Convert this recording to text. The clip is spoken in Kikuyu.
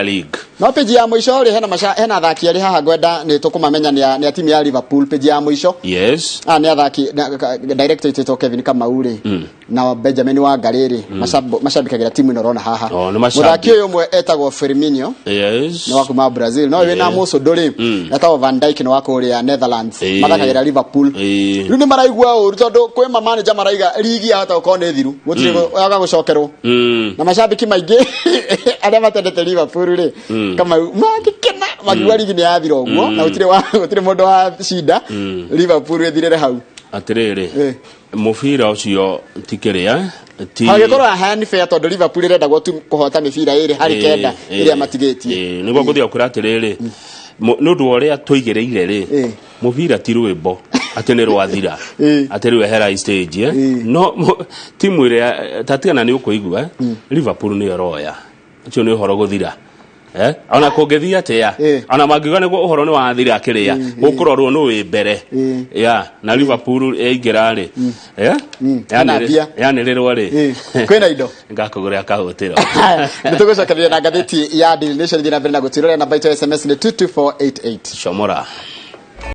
League. No peji ya mũico rĩ, hena maca hena athaki erĩ haha ngwenda nĩ tũkũmamenya nĩ a nĩ a timu ya Liverpool. Peji ya mũico. Yes. Ah, nĩ athaki director ĩtĩtwo Kevin Kamau rĩ na Benjamin Wangarĩ rĩ, macambĩkagĩra timu ĩno ũrona haha. Oh, nĩ macambĩ. Mũthaki ũyũ ũmwe etagwo Firmino, nĩ wa kuma Brazil, no wĩna mũcũndũ rĩ, etagwo Van Dijk, nĩ wa kũrĩa Netherlands. Mathakagĩra Liverpool. Rĩu nĩ maraigua ũru tondũ kwĩ ma manager maraiga ligi yahota gũkorwo nĩ thiru, gũtirĩ yaga gũcokerwo, na macambĩki maingĩ arĩa matendete Liverpool rĩ, Kamau, mangĩkena makiuga ligi nĩ yathira ũguo na gũtirĩ mũndũ wa cinda Liverpool ĩthirĩre hau. Atĩrĩrĩ, mũbira ũcio ti kĩrĩa ti Hangĩkorwo haha nĩ fair tondũ Liverpool ĩrendagwo tu kũhota mĩbira ĩrĩ harĩ 9 ĩrĩa matigĩtie. Nĩguo ngũthiĩ kwĩra atĩrĩrĩ, nĩ ũndũ wa ũrĩa tũigĩrĩire rĩ, mũbira ti rwĩmbo atĩ nĩ rwathira, atĩ rĩu ehera stage, eh. No timu ĩrĩa tatigana nĩ ũkũigua, Liverpool nĩyo ĩroya ũcio nĩ ũhoro gũthira, eh? Ona kũngĩthiĩ atĩa, ona mangiuga nĩguo ũhoro nĩ wathira, kĩrĩa gũkũrorwo nĩ wĩ mbere ya na Liverpool yaingĩra rĩ, eh? Hena mbia. Yanĩrĩrwo rĩ, Kwĩna indo. Ngakũgũrĩra kahũtĩro. Nĩ tũgũcokereria na ngathĩti ya Daily Nation. Thiĩ na mbere na gũtwĩrorera. Namba itũ ya SMS nĩ 22488. Comora.